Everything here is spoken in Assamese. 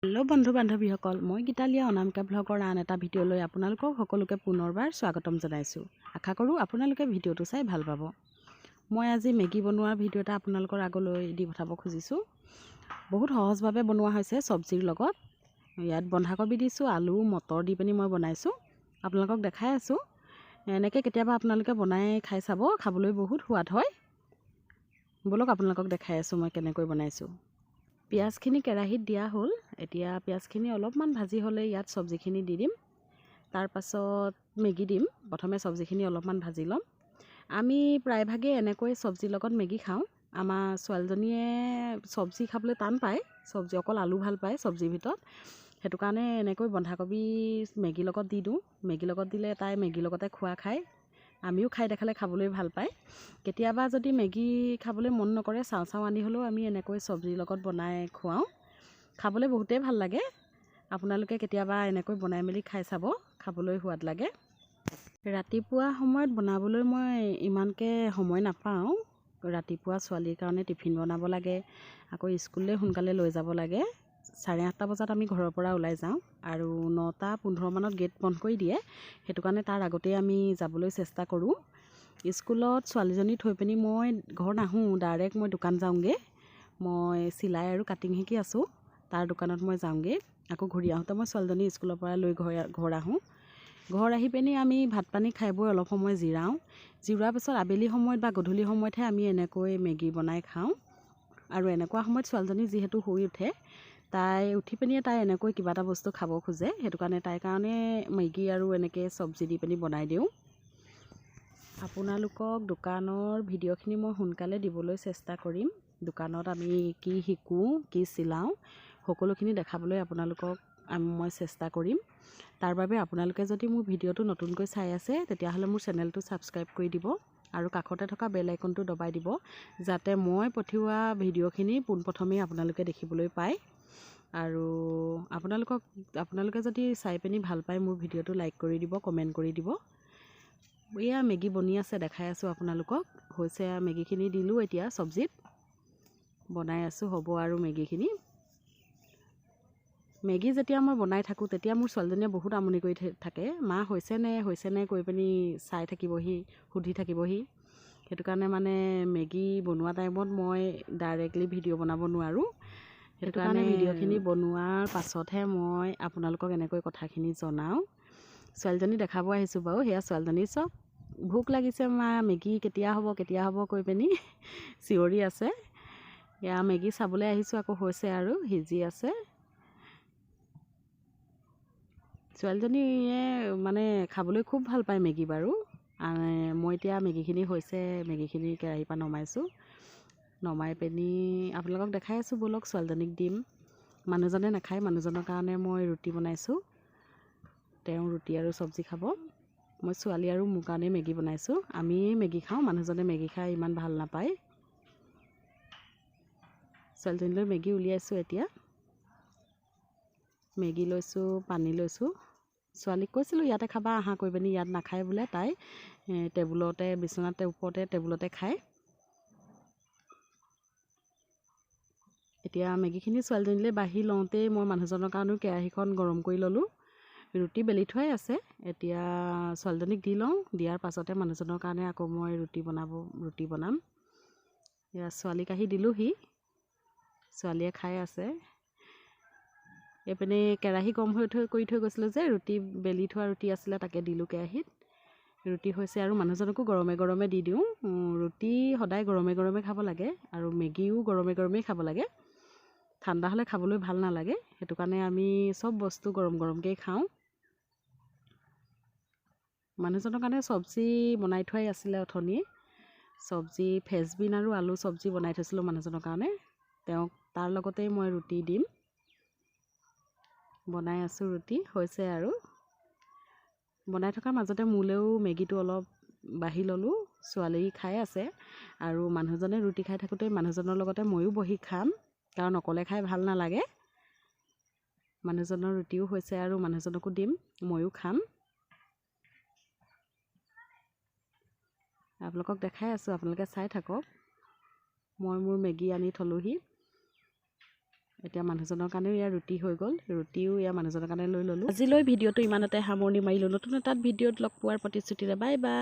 হেল্ল' বন্ধু বান্ধৱীসকল, মই গীতালিয়া অনামিকা ব্লগৰ আন এটা ভিডিঅ'লৈ আপোনালোকক সকলোকে পুনৰবাৰ স্বাগতম জনাইছোঁ। আশা কৰোঁ আপোনালোকে ভিডিঅ'টো চাই ভাল পাব। মই আজি মেগী বনোৱাৰ ভিডিঅ' এটা আপোনালোকৰ আগলৈ দি পঠাব খুজিছোঁ। বহুত সহজভাৱে বনোৱা হৈছে চব্জিৰ লগত। ইয়াত বন্ধাকবি দিছোঁ, আলু, মটৰ দি পিনি মই বনাইছোঁ, আপোনালোকক দেখাই আছোঁ। এনেকৈ কেতিয়াবা আপোনালোকে বনাই খাই চাব, খাবলৈ বহুত সোৱাদ হয়। ব'লক, আপোনালোকক দেখাই আছোঁ মই কেনেকৈ বনাইছোঁ। পিঁয়াজখিনি কেৰাহীত দিয়া হ'ল। এতিয়া পিঁয়াজখিনি অলপমান ভাজি হ'লে ইয়াত চব্জিখিনি দি দিম, তাৰপাছত মেগী দিম। প্ৰথমে চব্জিখিনি অলপমান ভাজি ল'ম। আমি প্ৰায়ভাগেই এনেকৈ চব্জিৰ লগত মেগী খাওঁ। আমাৰ ছোৱালীজনীয়ে চব্জি খাবলৈ টান পায়, চব্জি অকল আলু ভাল পায় চব্জিৰ ভিতৰত। সেইটো কাৰণে এনেকৈ বন্ধাকবি মেগীৰ লগত দি দিওঁ। মেগীৰ লগত দিলে তাই মেগীৰ লগতে খোৱা খায়, আমিও খাই দেখালে খাবলৈ ভাল পায়। কেতিয়াবা যদি মেগী খাবলৈ মন নকৰে, চাওঁ চাওঁ আনি হ'লেও আমি এনেকৈ চব্জিৰ লগত বনাই খুৱাওঁ, খাবলৈ বহুতেই ভাল লাগে। আপোনালোকে কেতিয়াবা এনেকৈ বনাই মেলি খাই চাব, খাবলৈ সোৱাদ লাগে। ৰাতিপুৱা সময়ত বনাবলৈ মই ইমানকৈ সময় নাপাওঁ। ৰাতিপুৱা ছোৱালীৰ কাৰণে টিফিন বনাব লাগে, আকৌ স্কুললৈ সোনকালে লৈ যাব লাগে। 8:30 বজাত আমি ঘৰৰ পৰা ওলাই যাওঁ আৰু 9:15 মানত গেট বন্ধ কৰি দিয়ে। সেইটো কাৰণে তাৰ আগতেই আমি যাবলৈ চেষ্টা কৰোঁ। স্কুলত ছোৱালীজনী থৈ পিনি মই ঘৰ নাহোঁ, ডাইৰেক্ট মই দোকান যাওঁগৈ। মই চিলাই আৰু কাটিং শিকি আছোঁ, তাৰ দোকানত মই যাওঁগৈ। আকৌ ঘূৰি আহোঁতে মই ছোৱালীজনী স্কুলৰ পৰা লৈ ঘৰ আহোঁ। ঘৰ আহি পিনি আমি ভাত পানী খাই বৈ অলপ সময় জিৰাওঁ। জিৰোৱাৰ পিছত আবেলি সময়ত বা গধূলি সময়তহে আমি এনেকৈ মেগী বনাই খাওঁ। আৰু এনেকুৱা সময়ত ছোৱালীজনী যিহেতু শুই উঠে, তাই উঠি পিনিয়ে তাই এনেকৈ কিবা এটা বস্তু খাব খোজে। সেইটো কাৰণে তাইৰ কাৰণে মেগী আৰু এনেকৈ চব্জি দি পিনি বনাই দিওঁ। আপোনালোকক দোকানৰ ভিডিঅ'খিনি মই সোনকালে দিবলৈ চেষ্টা কৰিম। দোকানত আমি কি শিকোঁ, কি চিলাওঁ, সকলোখিনি দেখাবলৈ আপোনালোকক মই চেষ্টা কৰিম। তাৰ বাবে আপোনালোকে যদি মোৰ ভিডিঅ'টো নতুনকৈ চাই আছে, তেতিয়াহ'লে মোৰ চেনেলটো ছাবস্ক্ৰাইব কৰি দিব আৰু কাষতে থকা বেল আইকনটো দবাই দিব, যাতে মই পঠিওৱা ভিডিঅ'খিনি পোনপ্ৰথমেই আপোনালোকে দেখিবলৈ পায়। আৰু আপোনালোকে যদি চাই পিনি ভাল পায়, মোৰ ভিডিঅ'টো লাইক কৰি দিব, কমেণ্ট কৰি দিব। এয়া মেগী বনি আছে, দেখাই আছোঁ আপোনালোকক। হৈছে, মেগীখিনি দিলোঁ। এতিয়া চব্জিত বনাই আছোঁ, হ'ব আৰু মেগীখিনি। মেগী যেতিয়া মই বনাই থাকোঁ, তেতিয়া মোৰ ছোৱালীজনীয়ে বহুত আমনি কৰি থাকে। মা হৈছেনে, হৈছেনে কৈ পিনি চাই থাকিবহি, সুধি থাকিবহি। সেইটো কাৰণে মানে মেগী বনোৱা টাইমত মই ডাইৰেক্টলি ভিডিঅ' বনাব নোৱাৰোঁ। সেইটো কাৰণে ভিডিঅ'খিনি বনোৱাৰ পাছতহে মই আপোনালোকক এনেকৈ কথাখিনি জনাওঁ। ছোৱালীজনী দেখাব আহিছোঁ বাৰু। সেয়া ছোৱালীজনী চব, ভোক লাগিছে মা, মেগী কেতিয়া হ'ব, কেতিয়া হ'ব কৈ পিনি চিঞৰি আছে। এয়া মেগী চাবলৈ আহিছোঁ আকৌ, হৈছে আৰু সিজি আছে। ছোৱালীজনীয়ে মানে খাবলৈ খুব ভাল পায় মেগী বাৰু। মই এতিয়া মেগীখিনি হৈছে, মেগীখিনি কেৰাহীৰ পৰা নমাইছোঁ। নমাই পিনি আপোনালোকক দেখাই আছোঁ। ব'লক, ছোৱালীজনীক দিম। মানুহজনে নাখায়, মানুহজনৰ কাৰণে মই ৰুটি বনাইছোঁ। তেওঁ ৰুটি আৰু চব্জি খাব। মই ছোৱালী আৰু মোৰ কাৰণেই মেগী বনাইছোঁ। আমি মেগী খাওঁ, মানুহজনে মেগী খাই ইমান ভাল নাপায়। ছোৱালীজনীলৈ মেগী উলিয়াইছোঁ। এতিয়া মেগী লৈছোঁ, পানী লৈছোঁ। ছোৱালীক কৈছিলোঁ ইয়াতে খাবা আহা কৈ পিনি, ইয়াত নাখায় বোলে তাই, টেবুলতে, বিচনাতে, ওপৰতে টেবুলতে খায়। এতিয়া মেগীখিনি ছোৱালীজনীলৈ বাঢ়ি লওঁতেই মই মানুহজনৰ কাৰণেও কেৰাহীখন গৰম কৰি ল'লোঁ। ৰুটি বেলি থোৱাই আছে। এতিয়া ছোৱালীজনীক দি লওঁ, দিয়াৰ পাছতে মানুহজনৰ কাৰণে আকৌ মই ৰুটি বনাম। এয়া ছোৱালীক আহি দিলোঁহি, ছোৱালীয়ে খাই আছে। এইপিনে কেৰাহী গৰম হৈ থৈ কৰি থৈ গৈছিলোঁ যে, ৰুটি বেলি থোৱা ৰুটি আছিলে, তাকে দিলোঁ কেৰাহীত। ৰুটি হৈছে আৰু মানুহজনকো গৰমে গৰমে দি দিওঁ। ৰুটি সদায় গৰমে গৰমে খাব লাগে আৰু মেগীও গৰমে গৰমেই খাব লাগে। ঠাণ্ডা হ'লে খাবলৈ ভাল নালাগে। সেইটো কাৰণে আমি চব বস্তু গৰম গৰমকৈয়ে খাওঁ। মানুহজনৰ কাৰণে চব্জি বনাই থোৱাই আছিলে অথনিয়ে। চব্জি ফ্ৰেঞ্চবিন আৰু আলু চব্জি বনাই থৈছিলোঁ মানুহজনৰ কাৰণে। তেওঁক তাৰ লগতেই মই ৰুটি দিম। বনাই আছোঁ, ৰুটি হৈছে আৰু। বনাই থকাৰ মাজতে মোলৈও মেগীটো অলপ বাঢ়ি ল'লোঁ। ছোৱালী খাই আছে আৰু মানুহজনে ৰুটি খাই থাকোঁতে মানুহজনৰ লগতে ময়ো বহি খাম, কাৰণ অকলে খাই ভাল নালাগে। মানুহজনৰ ৰুটিও হৈছে আৰু মানুহজনকো দিম, ময়ো খাম। আপোনালোকক দেখাই আছোঁ, আপোনালোকে চাই থাকক। মই মোৰ মেগী আনি থ'লোহি। এতিয়া মানুহজনৰ কাৰণেও ইয়াৰ ৰুটি হৈ গ'ল। ৰুটিও ইয়াৰ মানুহজনৰ কাৰণে লৈ ল'লোঁ। আজিলৈ ভিডিঅ'টো ইমানতে সামৰণি মাৰিলোঁ। নতুন এটা ভিডিঅ'ত লগ পোৱাৰ প্ৰতিশ্ৰুতিৰে, বাই বাই।